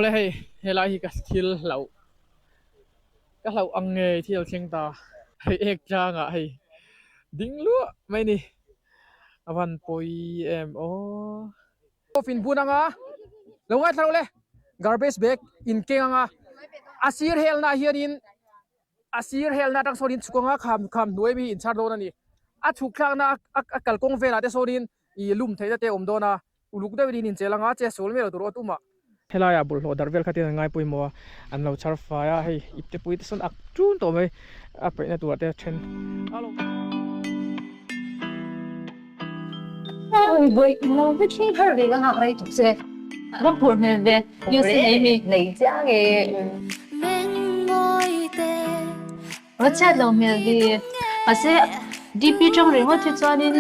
Awle hei helai hi ka thil hlauh ka hlauh ang nge thil thleng ta hei ek tlangah hei ding luah mai ni a van pawi em aw. Off in bun anga lo ngaithla rawh le garbage bag in keng anga a sir helna ah hianin a sir helna atang sawnin chhuk anga kham kham hnuai mi in chhar dawn a ni a chhuk thlakna a kalkawng velah te sawnin ih lum theihna te a awm dawn a. Uluk deuhin in inchel anga che sual miah lo tur aw tumah. Helaiah bawlhhlawh darh vel kha tin an ngai pawimawh a, an lo chhar fai a, hei ipte pui te sawn ak tun tawh mai a peihna turah te a then a lo. Va chhiat lo hmel hi. Mahse DP tang ringawt hi chuanin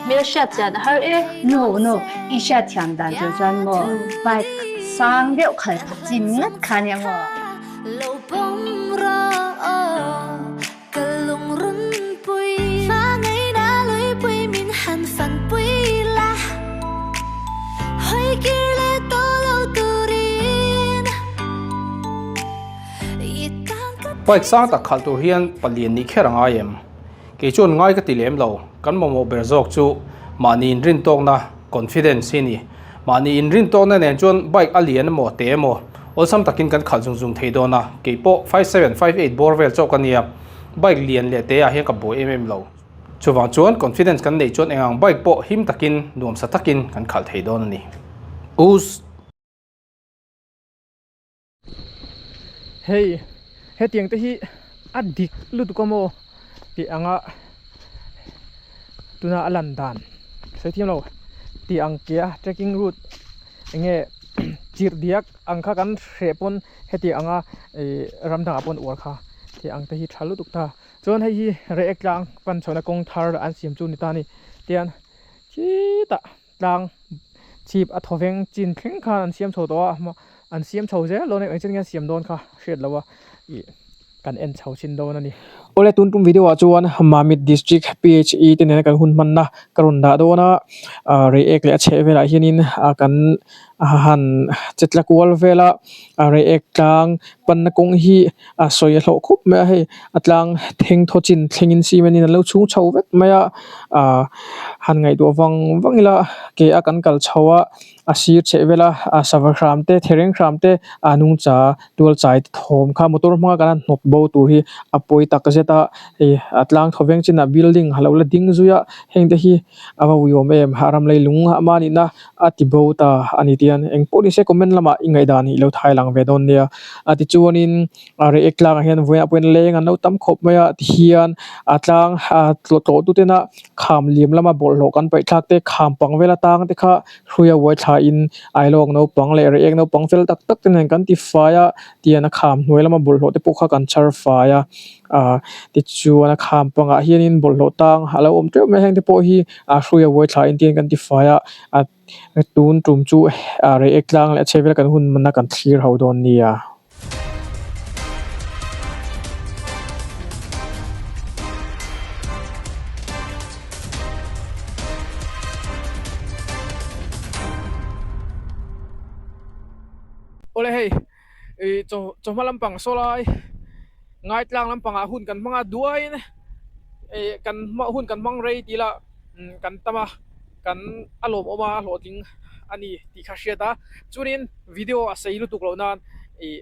hmel hriat chian a har e. No no, i hriat thiam dan tur chuan maw bike sang deuh khal phah chin ngat kha nia maw. Bike sang tak khalh tur hian palian nih kher a ngai em? Kei chuan ngai ka ti lem lo, kan mamawh ber zawk chu mahni inrin tawkna, confidence, hi a ni. Mahni inrin tawkna nen chuan bike a lian emaw te emaw awlsam takin kan khalh zung zung thei dawn a, kei pawh 5758 bawr vel chawk a nia, bike lian leh te ah hian ka buai em em lo. Chuvang chuan confidence kan neih chuan engang bike pawh him takin nuamsa takin kan khalh thei dawn a ni. Us. Hei hetiang te hi a dik lutuk a maw tih anga tuna a lan dan sawi thiam lo tih ang ke a trekking route eng nge chirh diak ang kha kan hreh pawn heti anga ih ram dangah pawn uar kha tih ang te hi tha lutuk ta chuan hei hi Reiek tlang pan chhohna kawng thar an siam chu ni ta a ni tian khitah. Tlang chhip a thaw veng chin thleng khan an siam chho tawh a, an siam chho zel dawn a, engchen nge an siam dawn kha hriat loh a ih kan en chho chin dawn a ni. Awle tun tum video ah chuan Mamit District PHE te nena kan hun hmanna ka rawn dah dawn a, ah Reiek leh a chheh velah hianin ah kan han che tla kual vel a, ah Reiek tlang panna kawng hi a sawi a hlawh khawp mai a hei a tlang theng thaw chin thlengin cement in an lo chhung chho vek mai a ah han ngaihtuah vang vang ila ke a kan kal chho a a sir chheh vel a a sava hram te thereng hram te a nungcha tual chai te thawm kha motor hmanga kan han hnawt bo tur hi a pawi tak zet a hei a tlang thaw veng chinah building a lo la ding zui a heng te hi a va uiawm em a ram lei lung a mahni na a ti bo ta a ni tian engpawh ni se comment lamah i ngaihdan hi ilo thai lang ve dawn nia a tichuanin a reiek tlangah hian vawiinah pawhin leng an lo tam khawp mai a tihian a tlang a tlawh tlawh tu tena kham liam lama bawlhhlawh kan paih thlak te kham pang vel atang te kha hruia uai thla in ailawk naupang leh reiek naupang fel tak tak te nen kan ti fai a tian a kham hnuai lama bawlhhlawh te pawh kha kan chhar fai a ah tichuan a kham pangah hianin bawlhhlawh tang a lo awm teuh mai a heng te pawh hi a hruia uai thla in tiang kan ti fai a a tun tum chu ah reiek tlang leh a chhehvel kan hun hmanna kan thlir ho dawn nia. Awle hei ih chaw chawhma lampang saw lai ngaitlang lampangah hun kan hmang a duaiin ih kan hma hun kan hmang rei tih lah kan tam a kan a lawmawm a a hlawhtling a ni tih kha hriat a chuanin video a sei lutuk loh nan ih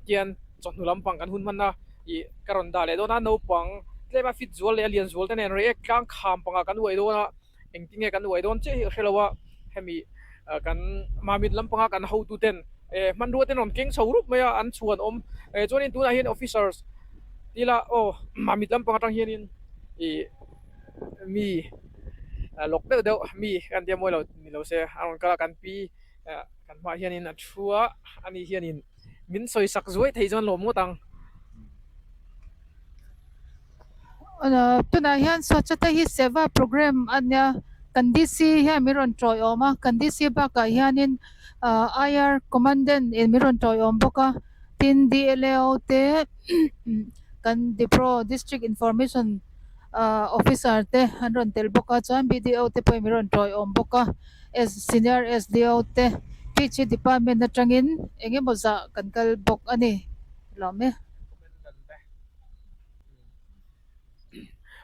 tian chawhnu lampang kan hun hman a ih ka rawn dah leh dawn a naupang tlem a fit zual leh a lian zual te nen react tlang kham pangah kan uai dawn a. Engtin nge kan uai dawn chiah hi ka hre lo a, hemi kan Mamit lampanga kan hotu ten hmanrua ten rawn keng chho rup mai a, an chhuan awm. Chuanin tunah hian officers tila aw Mamit lampang atang hianin ih mi lawk deuh deuh mi kan tia mawi lo ni lo se a rawn kal a, kan pi kan hmaah hianin a thu a, ani hianin min sawisak zuai thei chuan lawm ngawt ang. Tunah hian Swachhata Hi Seva programme a nia kan DC hian min rawn tawiawm a kan DC bakah hianin ahh IR commandant in min rawn tawiawm bawk a tin DLAO te kan Dipro district information ahh officer te an rawn tel bawk a chuan BDO te pawhin min rawn tawiawm bawk a senior SDO te. PG department atangin eng emaw zah kan kal bawk a ni lawm e.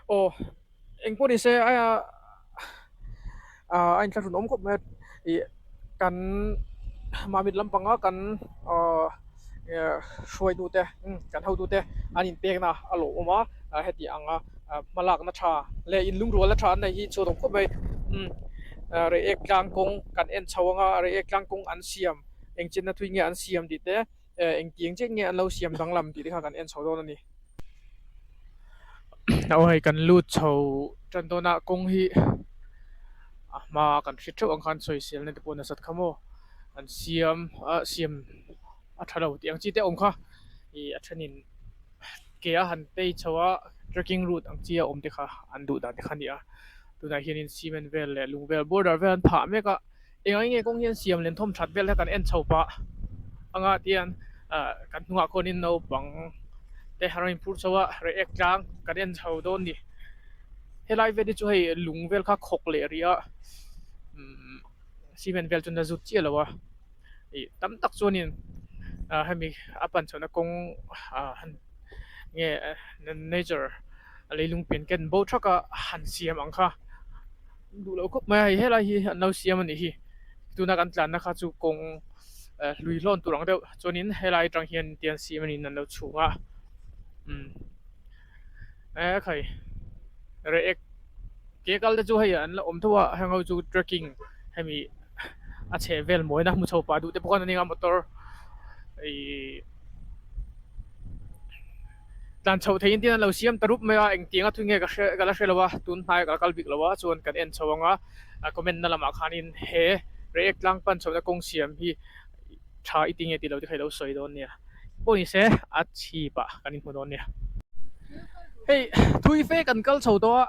Aw eng pawh ni se aia a inthlahrun awm khawp mai a ih kan mamit lampanga kan ahh hruaitute kan hotute an inpekna a lawmawm a heti anga hmalakna tha leh inlungrualna tha an nei hi chhuat awm khawp mai reiek tlang kawng kan en chho anga reiek tlang kawng an siam engchenna thui nge an siam tih te engtiang chiah nge an lo siam danglam tih te kha kan en chho dawn a ni. Aw hei kan lut chho tan dawn a kawng hi a hma kan hre theuh ang khan sawisel na te pawh nasat kha maw an siam a siam a tha lo tih ang chi te a awm kha ih a thenin ke a han tei chho a trekking route ang chi a awm te kha an duh dan te kha a ni a tunah hianin cement vel leh lung vel border vel an phah mek a engah nge kawng hian siam len thawm that vel kha kan en chho pah anga tian ah kan hnungah khuanin naupang te a rawn inphur chho a reiek tlang kan en chho dawn a ni helai vel hi chu hei lung vel kha khawk leh rih a umm cement vel chu na zut chiah lo a ih tam tak chuanin ah hemi a pan chhohna kawng ah nge nature a leilung pian ken bo thak a han siam ang kha. Duh loh khawp mai a hei helai hi an lo siam a nih hi tuna kan tlanna kha chu kawng eh hlui hlawn tur ang deuh chuanin helai atang hian tian siam a niin an lo chhung a umm eh khai reiek ke kal te chu hei an la awm tho a heng ho chu trekking hemi a chheh vel mawina hmu chho pah duh te pawh khan an eng a motor ihh. Tlan chhoh theihin tin an lo siam ta rup mai a, engtiang a thui nge ka hre ka la hre lo a, tun hnai ka la kal bik lo a, chuan kan en chho ang a, a comment na lamah khanin he reiek tlang pan chhohna kawng siam hi tha i ti nge tih lo te kha i lo sawi dawn nia, pawh ni se a chhip ah kan inhmu dawn nia. Hei thui fe kan kal chho tawh a,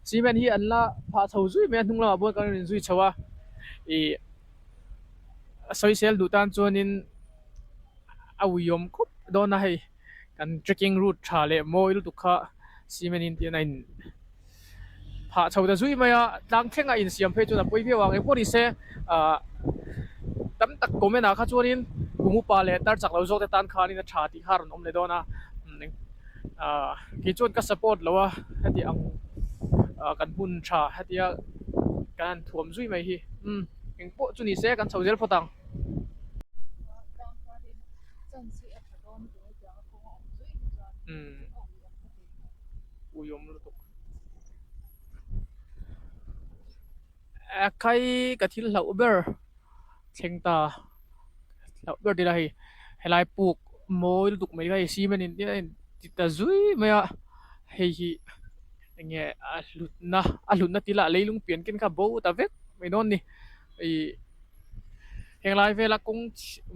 cement hi an la phah chho zui mai a, hnung lamah pawh kan rawn inzui chho a, ih a sawisel duh tan chuanin. A uiawm khawp dawn a hei kan trekking route tha leh mawi lutuk kha cement in tian a in phah chho ta zui mai a tlang thleng a insiam phei chuan a pawi viau ang engpawh ni se ahh tam tak comment ah kha chuanin kum upa leh tar chak lo zawk te tan khanin a tha tih kha a rawn awm leh dawn a ahh kei chuan ka support lo a heti ang ah kan hmun tha hetia kan han thuam zui mai hi umm engpawh chu ni se kan chho zel phawt ang. Uiawm lutuk khai ka thil hlauh ber thleng ta hlauh ber tila hei helai puk mawi lutuk mai kha hei cement in a in ti ta zui mai a hei hi enge a hlutna a hlutna tila leilung pian ken kha bo ta vek mai dawn a ni. Ih henglai vela kawng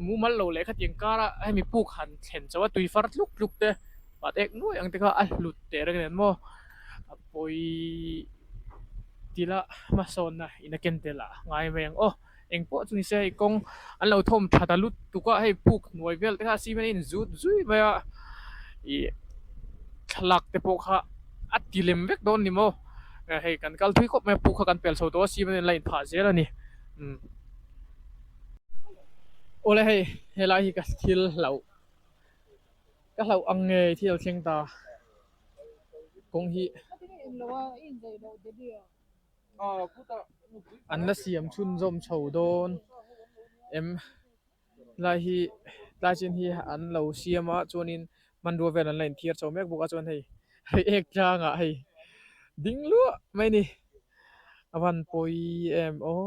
mumal lo leh khatiang kara hemi puk han thlen chauh a tui far tluk tluk te pat ek nuai ang te kha a hlut teh reng nen maw a pawi tila hmasawnna in a ken tel a ngai mai ang aw engpawh chu ni se hei kawng an lo thawm tha ta lutuk a hei puk hnuai vel te kha cement a inzut zui mai a ih thlalak te pawh kha a ti lem vek dawn ni maw. Hei kan kal thui khawp mai a puk kha kan pel chho tawh a cement in la inphah zel a ni umm awle hei helai hi ka thil hlauh ka hlauh ang nge thil a thleng ta kawng hi an la siam chhunzawm chho dawn em Tlai hi tlai chin hi an lo siam a chuanin hmanrua vel an la inthiar chho mek bawk a chuan hei hei ek tlangah hei ding luah mai a ni a van pawi em aw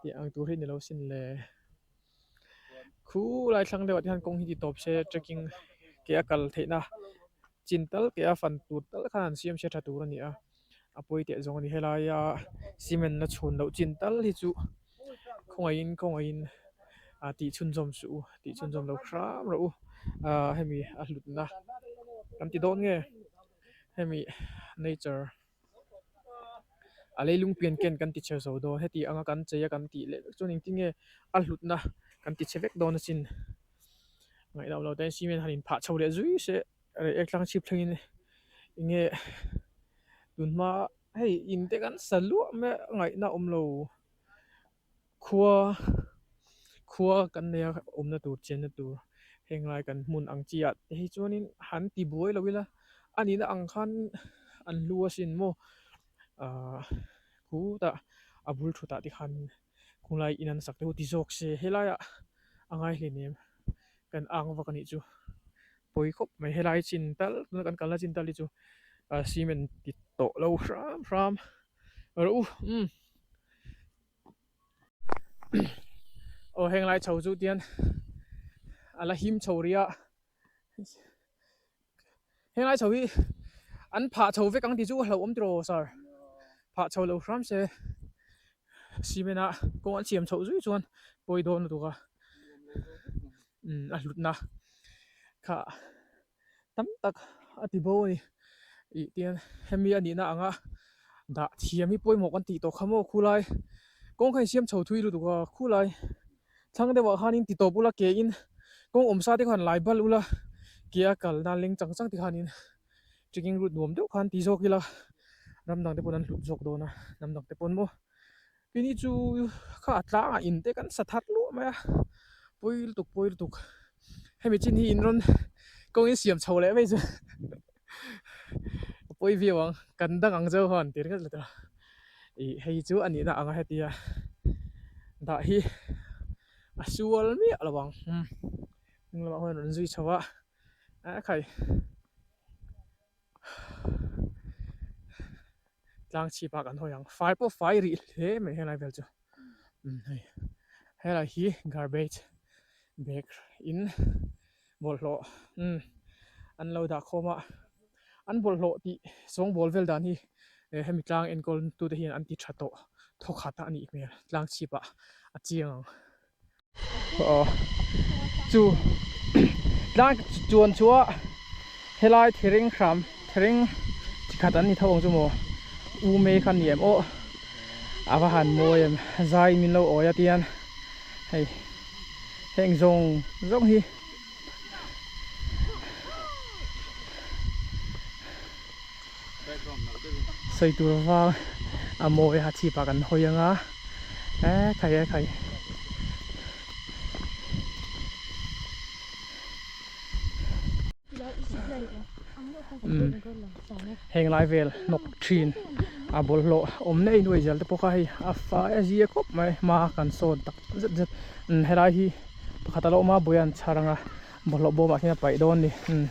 tih ang tur hi ni lo sin le khulai thlang deuhah te hian kawng hi ti tawp se trekking ke a kal theihna chin tal ke a fan tur tal khan an siam se tha tur a ni a a pawi teh zawng a ni helaia cement la chhun loh chin tal hi chu. Khawngaihin khawngaihin ah tih chhunzawm suh u tih chhunzawm lo hram rawh u ah hemi a hlutna kan ti dawn nge hemi nature a leilung pian ken kan ti chhe zo dawn heti anga kan chei a kan tih leh vek chuan engtin nge a hlutna kan ti chhe vek dawn asin ngaihloh loh te cement han inphah chho leh zui se reiek tlang chhip thlengin enge tunhma. Hei in te kan sa luah mai a ngaihna awm lo. Khua khua kan nei a awmna tur chenna tur heng lai kan hmun ang chi ah te hi chuanin han ti buai lo ila a nihna ang khan an hlu asin maw ahh khutah a bul thutah te khan khunglai in an sak te pawh ti zawk se helaiah a ngai hleinem kan ang vak a nih chu pawi khawp mai helai chin tal tuna kan kalna chin tal hi chu ahh cement ti tawh lo hram hram rawh u umm. Aw heng lai chho chu tian a la him chho rih a heng lai chho hi an phah chho vek ang tih chu a hlauhawm tiraw sir phah chho lo hram se cement a kawng an siam chhoh zui chuan pawi dawn lutuk a umm a hlutna kha tam tak a ti bo a ni ih tian hemi a nihna anga dah thiam hi pawimawh kan tih tawh kha maw khulai kawng kha insiam chho thui lutuk a khulai thlang deuh ah khanin ti tawp ula ke in kawng awm sa te khan lai bal ula ke a kal nan leng chang chang te khanin trekking route nuam deuh khan ti zawk ila ram dang te pawn an hlut zawk dawn a hnam dang te pawn maw keini chu kha a tlangah in te kan sa thar luah mai a pawi lutuk pawi lutuk hemi chin hi in rawn kawng in siam chho leh mai chu a pawi viau ang kan dang ang zeuh hawn tir nghet let a ih hei chu a nihna ang a hetia dah hi a sual miah lo ang umm hnung lamah huan a rawn zui chho a a khai. Tlang chhip ah kan hawi ang fai pawh fai rih hle mai helai vel chu umm hei helai hi garbage bag in bawlhhlawh umm an lo dah khawm a an bawlhhlawh tih sawngbawl vel dan hi eh hemi tlang enkawl tute hian an ti tha tawh thawkhat a nih hmel tlang chhip ah a chiang ang. Aw chu tlang chuan chu a helai thering hram thereng chi khat an ni tho ang chu maw u mei kha a ni em aw a va han mawi em zai min lo awi a tian hei heng zawng zawng hi sawi tur vang a mawi a chhip ah kan hawi ang a eh khai eh khai umm heng lai vel hnawk thin a bawlhhlawh awm nei nuai zel te pawh kha hei a fai a zia khawp mai hma kan sawn tak zet zet umm helai hi pakhat a lo awm a buai an chhar ang a. Bawlhhlawh bawmah hian a paih dawn ni. Umm.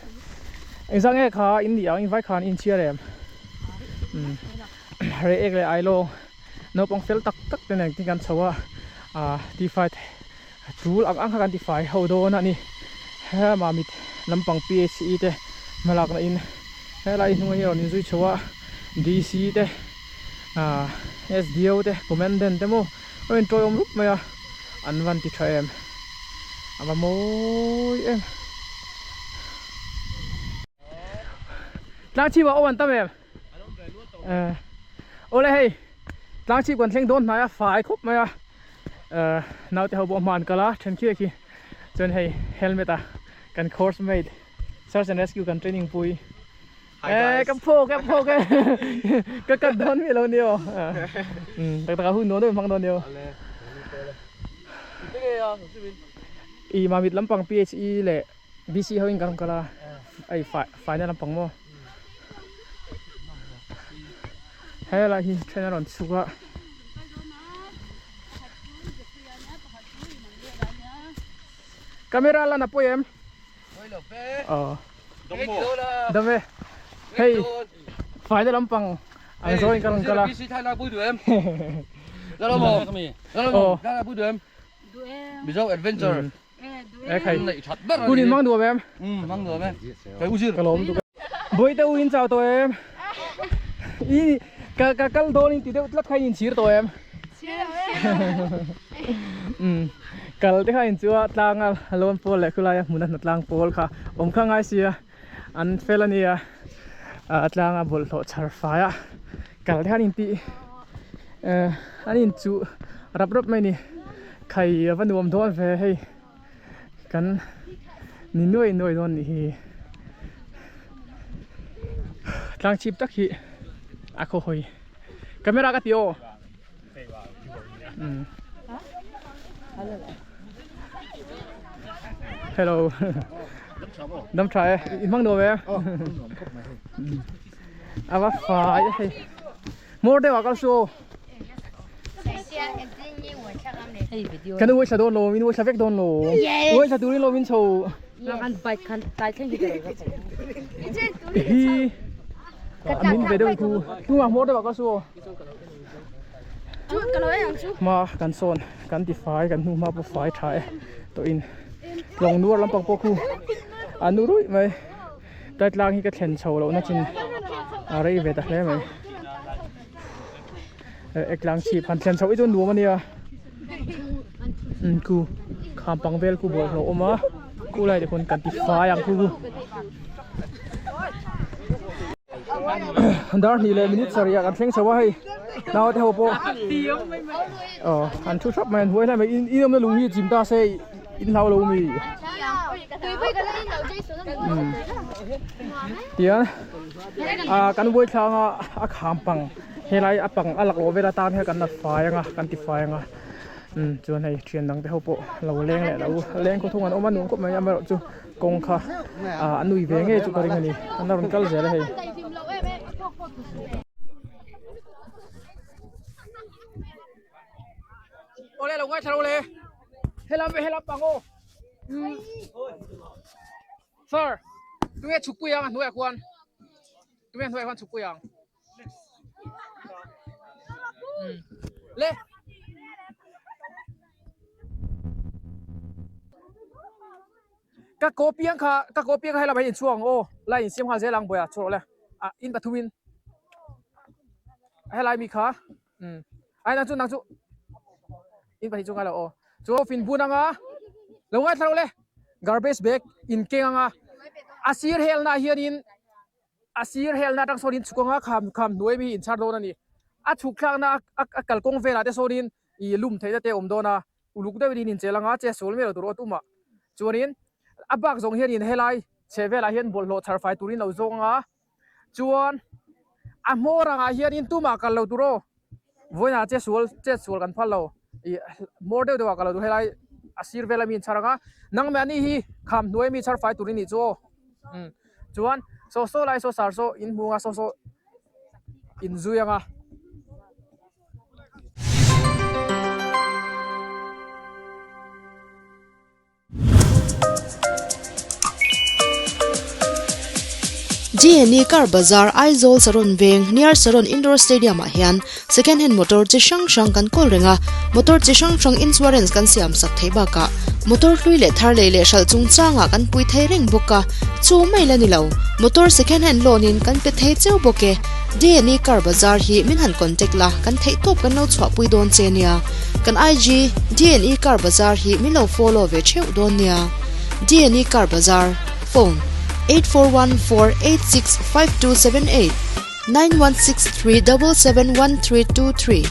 Engzah nge kha in nih ang in vai khan in chhiar em? Umm. Rei ek leh ailo naupang fel tak tak te nen tin kan chho a. Ah tifai tul ang ang kha kan tifai ho dawn a ni. He mamit lampang PHE te hmalakna in helai hnunga hi a rawn inzui chho a. DC te ah SDO te commandant te maw A rawn tawiawm rup mai a, an van ti tha em, a va mawi em. Tlang chhip ah aw an tam em? Eh, awle hei, tlang chhip kan thleng dawn hnai a, fai khawp mai a, eh, naute ho pawh hma an kal a, then khi khi, chuan hei helmet a kan course mate search and rescue kan training pui. Hi guys. Ka phawk e phawk e. Ka cut dawn mi lo nio. Um tak tak a hun dawn hmang dawn nio. I mamit lampang PHE leh DC ho in kan kal a. Ai final lampang maw. Helai hi then a rawn chhuk a. Camera lan a pawi em? Aw. Dam e. Hei faina lampang ang zawin ka rawn kal a. Aw. Mizo adventure. E khai. Hun in mang duam em? Mang duam e. Ka lawm duh. Bawihte u in chau tawh em? I ka ka kal dawn in ti deuh tlat kha in inchhir tawh em? Umm kal te kha in chu a tlang a lawn pawl leh khulai a hmun a hna tlang pawl kha awm kha ngai sia an fel a nia a tlang a bawlhhlawh chhar fai a kal te khan in tih eh an in chuh rap rap mai a ni khai a va nuam dawn ve hei kan ni nuai nuai dawn nih hi tlang chhip tak hi a khaw hawi camera ka ti aw. Hello. Dam tha e. In hmang nuam e. A va fai a hei. Mawr deuh ah kal su aw. Kan uai thla dawn lo, min uai thla vek dawn lo. Uai thla turin lo min chho. Hi. Min ve deuh khu. Tunah mawr deuh ah kal su aw. Hma kan sawn kan ti fai kan hnu hma pawh fai tha e tawh in tlawng nuar lampang pawh khu a nu ruih mai tlai tlang hi ka thlen chho loh na chin a rei ve ta hle mai ek tlang chhip han thlen chho hi chu nuam a nia khu kham pang vel khu bawlhhlawh a awm a khu lai te khuan kan ti fai ang khu. Dar hnih leh minute sarih ah kan thleng chho a hei naute ho pawh aw an thu thap mai an huai hlai mai in in awmna lung hi chim ta se in hlau lo mi tiang ah kan buai thlang a a kham pang helai a pang a laklawh vel atan hian kan la fai anga kan ti fai anga umm chuan hei thian dang te ho pawh lo leng leh lo leng khawthung an awm a nuam khawp mai amaherawh chu. Kawng kha ah a nui ve ngei chu ka ring a ni an la rawn kal zel a hei. Awle lo ngaithla lo le helam ve helam pang aw sir tunge chhuk pui ang a hnuaiah khuan tunge hnuaiah khuan chhuk pui ang le. Ka kaw piang kha ka kaw piang kha helama hi inchhuak ang aw lai insiam nghal zel ang bawiha chhuah rawh le ah in pathum in helai mi kha umm ai nang chu nang chu in pahnih chu ngai lo aw chu fin bun anga lo ngaithla rawh le garbage bag in keng anga a sir helna ah hianin A sir helna atang sawnin chhuk anga kham kham hnuai mi inchhar dawn a ni. A chhuk thlakna a kalkawng velah te sawnin ih lum theihna te a awm dawn a, uluk deuhin in inchel anga che sual miah lo tur aw tumah. Chuanin a bak zawng hianin helai chhe velah hian bawlhhlawh chhar fai turin lo zawng anga chuan a hmawr angah hianin tumah kal lo tur aw. Vawiinah che sual chet sual kan phal lo ih hmawr deuh deuhah kal lo tur helai a sir vela mi inchhar anga nangmahni hi kham hnuai mi chhar fai tur i nih chu aw. Umm chuan saw saw lai saw sar saw in hmu anga saw saw in zui anga. GNE Car Bazaar Aizawl Saron Veng near Saron Indoor Stadium ah hian Second hand motor chi hrang hrang kan kawl reng a, motor chi hrang hrang insurance kan siam sak theih bakah motor hlui leh thar lei leh hralh chungchangah kan pui thei reng bawk a, chu mai la ni lo, motor second hand loan in kan pe thei cheu bawk e. D&E Car Bazaar hi min han contact la, kan theih tawp kan lo chhuahpui dawn che nia. Kan IG D&E Car Bazaar hi min lo follow ve theuh dawn nia. D&E Car Bazaar, Phone, 8414865278. 9163 771323.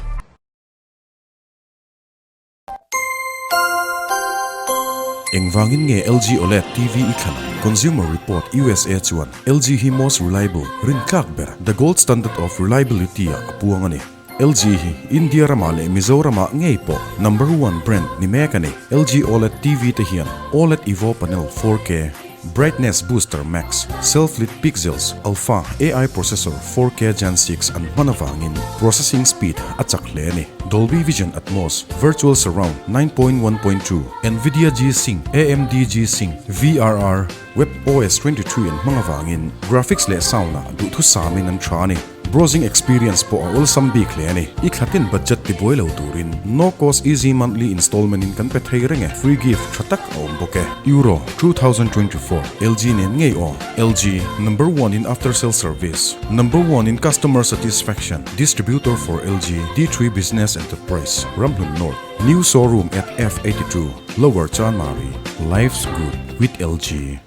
Engvangin nge LG OLED TV i thlan ang? Consumer Report usa chuan LG hi most reliable, rintlak ber, the gold standard of reliability ah a puang a ni. LG hi India ramah leh Mizoramah ngei pawh number one brand ni mek a ni. LG OLED TV te hian OLED Evo panel 4K, Brightness Booster Max, Self-Lit Pixels, Alpha AI Processor 4K Gen 6 an hman avangin processing speed a chak hle a ni. Dolby Vision Atmos, Virtual Surround 9.1.2, Nvidia G-Sync, AMD G-Sync, VRR, WebOS 23 an hmang avangin graphics leh sound-ah duhthusamin an tha a ni. Browsing experience pawh a awlsam bik hle a ni. I thlatin budget ti buai lo turin no cost easy monthly installment in kan pe thei reng e. Free gift tha tak a awm bawk e. Euro 2024 LG nen ngei aw. LG, number one in after sale service, number one in customer satisfaction, distributor for LG, D3 Business Enterprise, Ramhlun North, new showroom at F82, Lower Chanmari, life's good with LG.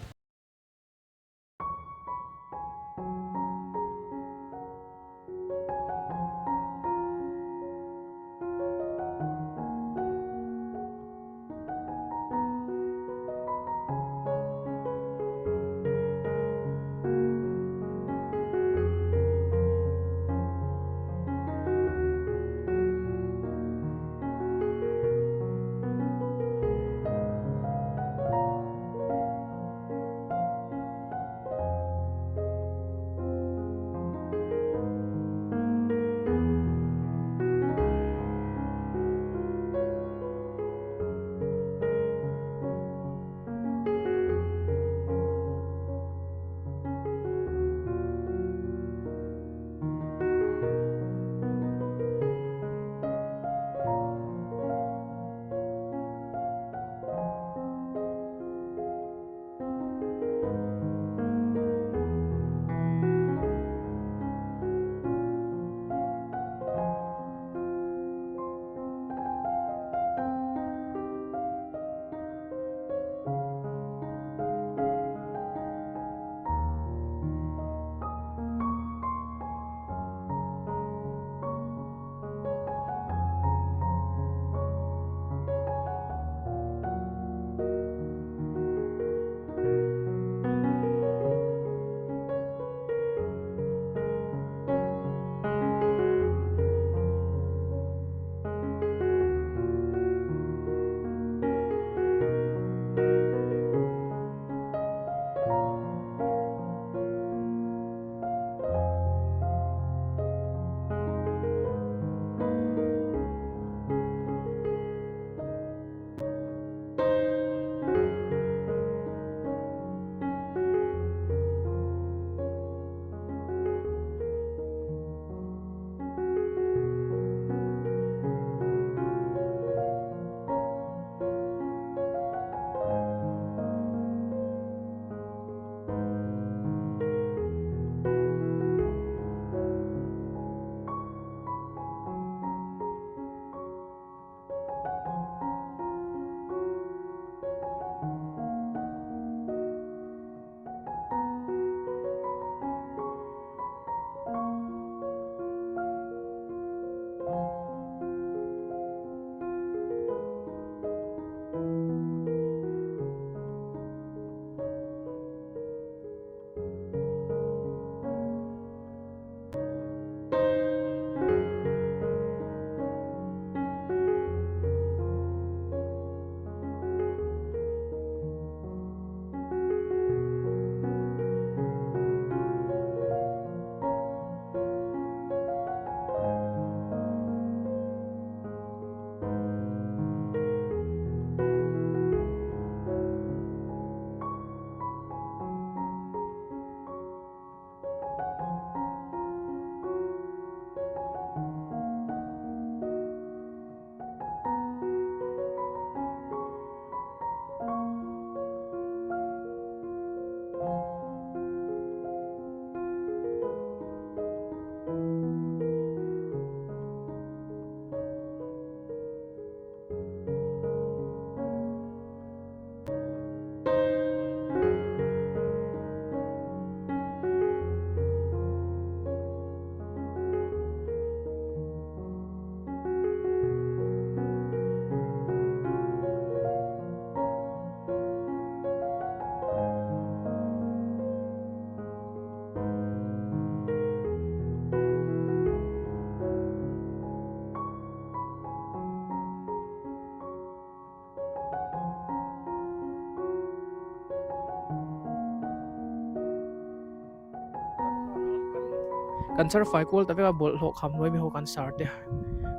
kan char fai kual ta vek a bawlhhlawh kham hnuai mi ho kan sar te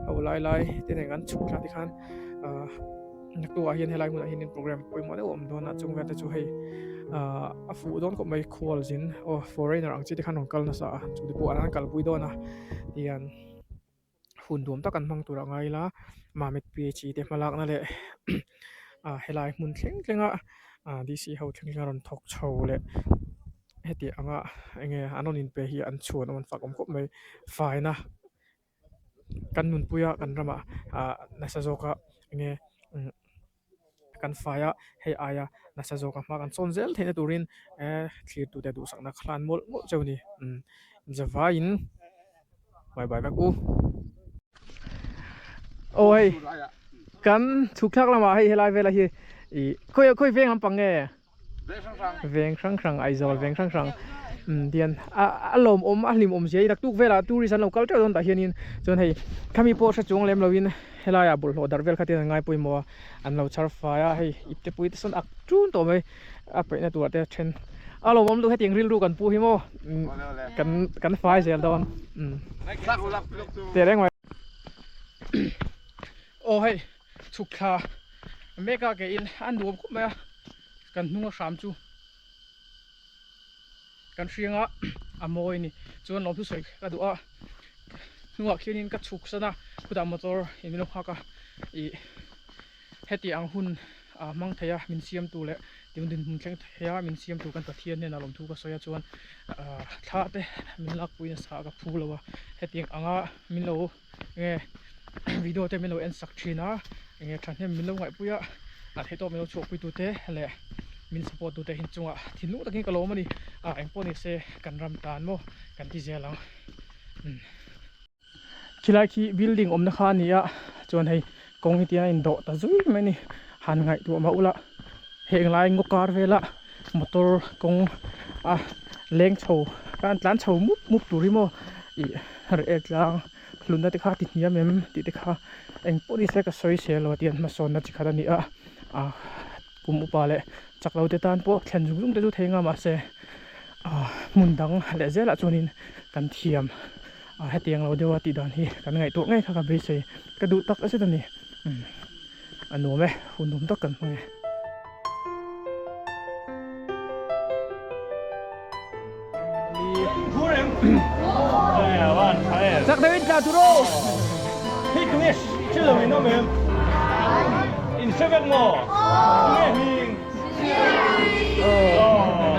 ho lai lai te nen kan chhuk thla tikhan ah naktuk ah hian helai hmunah hianin program pawimawh deuh a awm dawn a chung vel te chu hei ah a fuh dawn khawp mai khual zin aw foreigner ang chi te khan rawn kal nasa a chu te pawh an kalpui dawn a tihian. Hun duam tak an hmang tur a ngai ila Mamit PHE te hmalakna leh ah helai hmun thleng thleng a ah D C ho thleng thleng a rawn thawk chho leh heti anga enge an rawn inpe hi an chhuan awm an fak awm khawp mai faina kan nunpui a kan ramah ah nasa zawka enge umm. Kan fai a, hei aia nasa zawk a hma kan sawn zel theihna turin eh thlir tute duhsakna kha hlan mawlh mawlh cheu a ni. Umm zavaiin bye bye vek u. Aw hei kan chhuk thlak lamah hei helai velah hi ih khawi khawi veng lampang nge? Veng hrang hrang Aizawl veng hrang hrang umm tihian a a lawmawm a hlimawm zia hi naktuk velah tourist an lo kal teuh dawn tah hianin chuan hei khami pawh hre chuang lem loin helaiah bawlhhlawh darh vel kha tian an ngai pawimawh a an lo chhar fai a hei ipte pui te sawn ak tun tawh mai a peihna turah te a then a lawmawm lutuk hetiang rilru kan pu hi maw umm kan kan fai zel dawn umm teh reng mai aw hei chhuk thla mek a ke in a nuam khawp mai a. Kan hnung a hram chu kan hriang a a mawi a ni chuan lawmthu sawi ka duh a hnungah khianin ka chhuk san a khutah motor in min lo nghak a ih heti ang hun ah hmang thei a min siam tu leh tun dinhmun thleng thei a min siam tu kan Pathian hnenah lawmthu ka sawi a chuan ah thla te min lakpui nasa a ka phu lo a hetiang anga min lo Enge video te min lo en sak thin a enge thahnem min lo ngaihpui a a theih tawk min lo chhuahpui tu te leh min support tu te hi chungah thinlung takin ka lawm a ni a engpawh ni se kan ram tan maw kan ti zel ang umm khilai khi building awmna kha a ni a chuan hei kawng hi tiang a indawh ta zui mai a ni han ngaihtuah mah ula heng lai ngaw kar vela motor kawng a leng chho an tlan chho mup mup tur hi maw ih reh tlang. Hlutna te kha ti hniam em tih te kha eng pawh ni se ka sawi sel lo a tiang hmasawnna chi khat a ni a ah kum upa leh chak lo te tan pawh thlen zung zung te chu thei nga mahse ah hmun dang leh zelah chuanin kan thiam ah hetiang lo deuha tih dan hi kan ngaihtuah ngei kha ka beisei ka duh tak zet a ni umm a nuam e hun nuam tak kan hmang e. Chak deuhin tla tur aw. Hei tunge hre lo in awm em? In hre vek maw? Tunge hming? Aw.